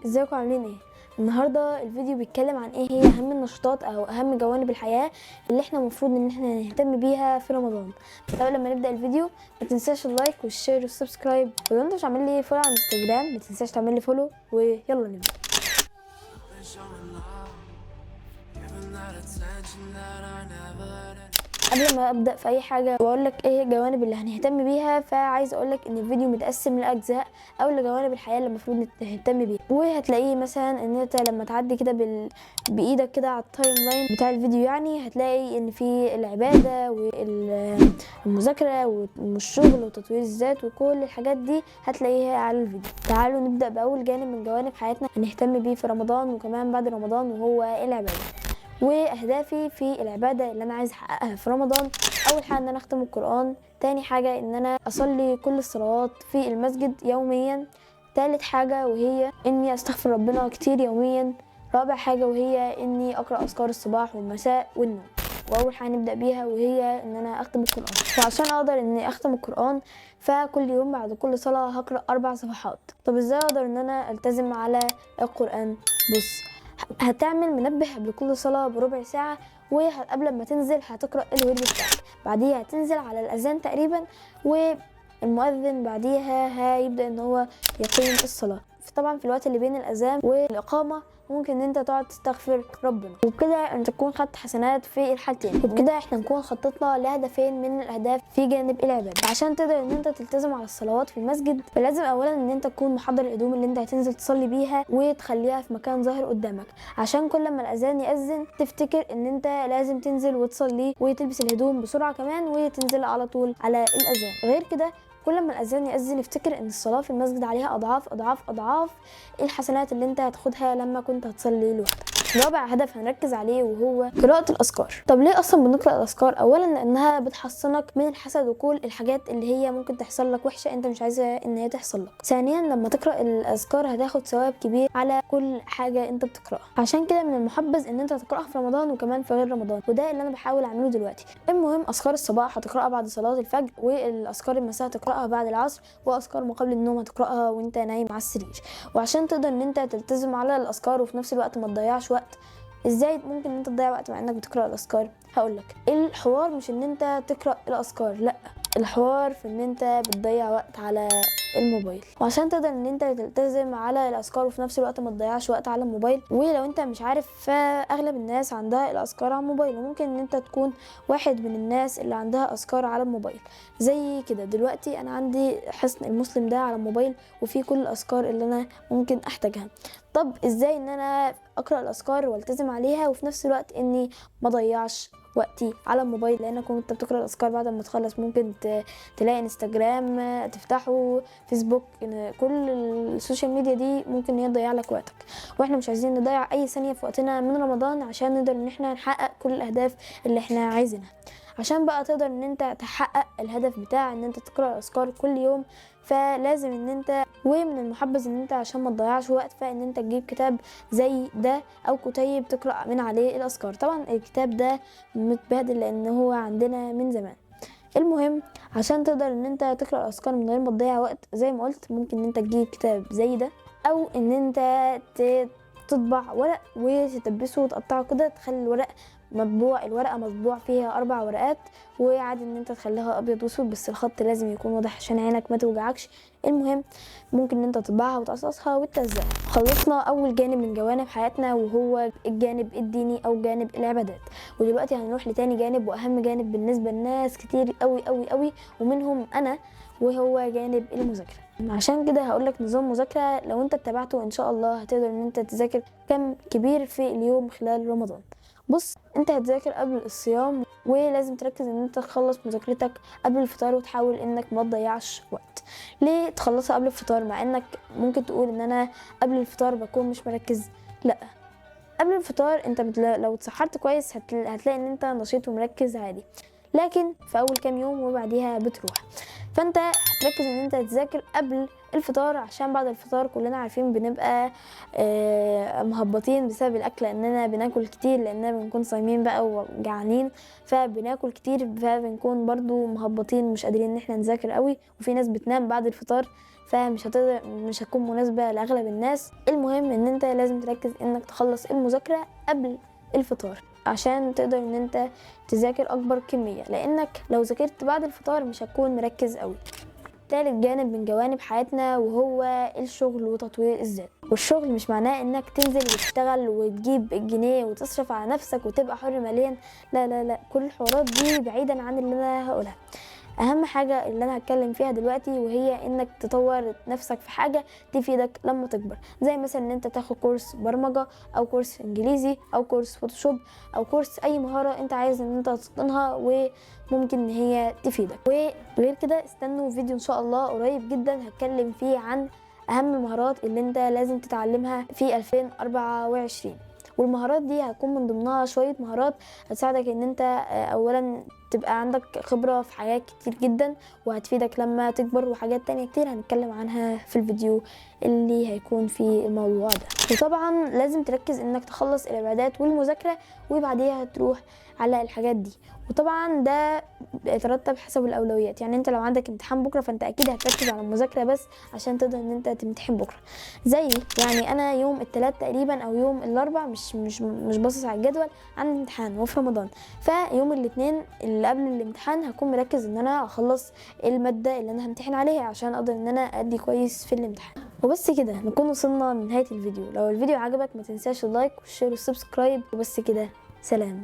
ازيكم عاملين ايه؟ النهارده الفيديو بيتكلم عن ايه هي اهم النشاطات او اهم جوانب الحياة اللي احنا المفروض ان احنا نهتم بيها في رمضان. بس قبل ما نبدا الفيديو ما تنساش ال like وال share وال subscribe، ولو انت مش عامل لي follow على انستجرام ما تنساش تعمل لي follow، ويلا نبدا. Been showing love, giving that attention that I never did. قبل ما ابدا في اي حاجة واقول لك ايه هي الجوانب اللي هنهتم بيها، فعايز اقول لك ان الفيديو متقسم لاجزاء او لجوانب الحياة اللي المفروض نهتم بيها. وهتلاقيه مثلا ان انت لما تعدي كده بايدك كده على ال timeline بتاع الفيديو، يعني هتلاقي ان في العبادة والمذاكرة والشغل وتطوير الذات وكل الحاجات دي هتلاقيها على الفيديو. تعالوا نبدا باول جانب من جوانب حياتنا هنهتم بيه في رمضان وكمان بعد رمضان، وهو العباده. واهدافي في العبادة اللي انا عايز احققها في رمضان: اول حاجة ان انا اختم القران، تاني حاجة ان انا اصلي كل الصلوات في المسجد يوميا، تالت حاجة وهي اني استغفر ربنا كتير يوميا، رابع حاجة وهي اني اقرا اذكار الصباح والمساء والنوم. واول حاجة نبدا بيها وهي ان انا اختم القران. وعشان اقدر اني اختم القران فكل يوم بعد كل صلاة هقرا 4 صفحات. طب ازاي اقدر ان انا التزم على القران؟ بص، هتعمل منبه قبل كل صلاة بربع ساعة، وقبل ما تنزل هتقرأ الورد بتاعك، بعديها هتنزل على الأذان تقريبا، والمؤذن بعديها هيبدأ ان هو يقيم الصلاة. طبعا في الوقت اللي بين الأذان والإقامة ممكن ان انت تقعد تستغفر ربنا، وبكده انت تكون خدت حسنات في الحالتين. وبكده احنا نكون خططنا لهدفين من الاهداف في جانب العبادة. عشان تقدر ان انت تلتزم على الصلوات في المسجد، فلازم اولا ان انت تكون محضر الهدوم اللي انت هتنزل تصلي بيها وتخليها في مكان ظاهر قدامك، عشان كل ما الاذان يأذن تفتكر ان انت لازم تنزل وتصلي وتلبس الهدوم بسرعة كمان وتنزل على طول على الاذان. غير كده كل ما الاذان يأذن افتكر ان الصلاة في المسجد عليها اضعاف اضعاف اضعاف الحسنات اللي انت هتاخدها لما كنت هتصلي لوحدك. رابع هدف هنركز عليه وهو قراءة الأذكار. طب ليه أصلا بنقرأ الأذكار؟ أولا لأنها بتحصنك من الحسد وكل الحاجات اللي هي ممكن تحصل لك وحشة أنت مش عايزة إن هي تحصل لك. ثانيا لما تقرأ الأذكار هتاخد ثواب كبير على كل حاجة أنت بتقرأها، عشان كده من المحبذ إن أنت تقرأها في رمضان وكمان في غير رمضان، وده اللي أنا بحاول أعمله دلوقتي. المهم أذكار الصباح هتقرأها بعد صلاة الفجر، والأذكار المساء هتقرأها بعد العصر، وأذكار ما قبل النوم هتقرأها وأنت نايم على السرير. وعشان تقدر إن أنت تلتزم على الأذكار وفي نفس الوقت ما تضيعش وقت، ازاي ممكن ان انت تضيع وقت مع انك بتقرا الاذكار؟ هقولك، الحوار مش ان انت تقرا الاذكار، لا، الحوار في ان انت بتضيع وقت على الموبايل. وعشان تقدر ان انت تلتزم على الاذكار وفي نفس الوقت ما تضيعش وقت على الموبايل، ولو انت مش عارف فاغلب الناس عندها الاذكار على الموبايل، وممكن ان انت تكون واحد من الناس اللي عندها اذكار على الموبايل زي كده. دلوقتي انا عندي حصن المسلم ده على الموبايل وفيه كل الاذكار اللي انا ممكن احتاجها. طب ازاي ان انا اقرا الاذكار والتزم عليها وفي نفس الوقت اني ما اضيعش وقتي على الموبايل؟ لانك وانت بتقرا الاذكار بعد ما تخلص ممكن تلاقي انستجرام تفتحه، فيسبوك، كل ال social media دي ممكن ان هي تضيع لك وقتك، واحنا مش عايزين نضيع اي ثانية في وقتنا من رمضان عشان نقدر ان احنا نحقق كل الاهداف اللي احنا عايزينها. عشان بقى تقدر ان انت تحقق الهدف بتاع ان انت تقرا الاذكار كل يوم، فلازم ان انت، ومن المحبذ ان انت عشان ما تضيعش وقت، فان انت تجيب كتاب زي ده او كتيب تقرا من عليه الاذكار. طبعا الكتاب ده متبهدل لان هو عندنا من زمان. المهم عشان تقدر ان انت تقرا الاذكار من غير ما تضيع وقت زي ما قلت، ممكن ان انت تجيب كتاب زي ده، او ان انت تطبع ورق وتدبسه وتقطعه كده، تخلي الورق مطبوع، الورقة مطبوع فيها 4 ورقات، وعادي ان انت تخليها ابيض واسود بس الخط لازم يكون واضح عشان عينك ما توجعكش. المهم ممكن ان انت تطبعها وتقصقصها وتلزقها. خلصنا اول جانب من جوانب حياتنا وهو الجانب الديني او جانب العبادات، ودلوقتي هنروح لتاني جانب واهم جانب بالنسبة لناس كتير قوي قوي قوي ومنهم انا، وهو جانب المذاكرة. عشان كده هقولك نظام مذاكرة لو انت اتبعته ان شاء الله هتقدر ان انت تذاكر كم كبير في اليوم خلال رمضان. بص، انت هتذاكر قبل الصيام، ولازم تركز ان انت تخلص مذاكرتك قبل الفطار وتحاول انك ما تضيعش وقت. ليه تخلصها قبل الفطار مع انك ممكن تقول ان انا قبل الفطار بكون مش مركز؟ لا، قبل الفطار انت لو اتسحرت كويس هتلاقي ان انت نشيط ومركز عادي، لكن في اول كام يوم وبعديها بتروح. فانت هتركز ان انت تذاكر قبل الفطار عشان بعد الفطار كلنا عارفين بنبقى مهبطين بسبب الاكل، لاننا بناكل كتير، لاننا بنكون صايمين بقى وجعانين فبناكل كتير، فبنكون برضو مهبطين مش قادرين ان احنا نذاكر قوي. وفي ناس بتنام بعد الفطار فمش هتقدر، مش هتكون مناسبة لاغلب الناس. المهم ان انت لازم تركز انك تخلص المذاكرة قبل الفطار عشان تقدر ان انت تذاكر اكبر كمية، لانك لو ذاكرت بعد الفطار مش هتكون مركز قوي. تالت جانب من جوانب حياتنا وهو الشغل وتطوير الذات. والشغل مش معناه انك تنزل وتشتغل وتجيب الجنيه وتصرف على نفسك وتبقى حر ماليا، لا لا لا، كل الحوارات دي بعيدا عن اللي انا هقولها. اهم حاجة اللي انا هتكلم فيها دلوقتي وهي انك تطور نفسك في حاجة تفيدك لما تكبر، زي مثلا ان انت تاخد كورس برمجة او كورس انجليزي او كورس فوتوشوب او كورس اي مهارة انت عايز ان انت تتقنها وممكن ان هي تفيدك. وغير كده استنوا فيديو ان شاء الله قريب جدا هتكلم فيه عن اهم المهارات اللي انت لازم تتعلمها في 2024، والمهارات دي هتكون من ضمنها شوية مهارات هتساعدك ان انت اولا تبقى عندك خبرة في حاجات كتير جدا وهتفيدك لما تكبر، وحاجات تانية كتير هنتكلم عنها في الفيديو اللي هيكون في الموضوع ده. وطبعا لازم تركز انك تخلص العبادات والمذاكرة وبعديها تروح على الحاجات دي، وطبعا ده بيترتب حسب الاولويات. يعني انت لو عندك امتحان بكره فانت اكيد هتركز على المذاكرة بس عشان تقدر ان انت تمتحن بكره. زي يعني انا يوم الثلاث تقريبا او يوم الاربع مش باصص على الجدول، عندي امتحان وفي رمضان، فيوم الاثنين اللي قبل الامتحان هكون مركز ان انا اخلص المادة اللي انا همتحن عليها عشان اقدر ان انا ادي كويس في الامتحان. وبس كده نكون وصلنا لنهاية الفيديو. لو الفيديو عجبك ما تنساش ال like وال share وال subscribe. وبس كده، سلام.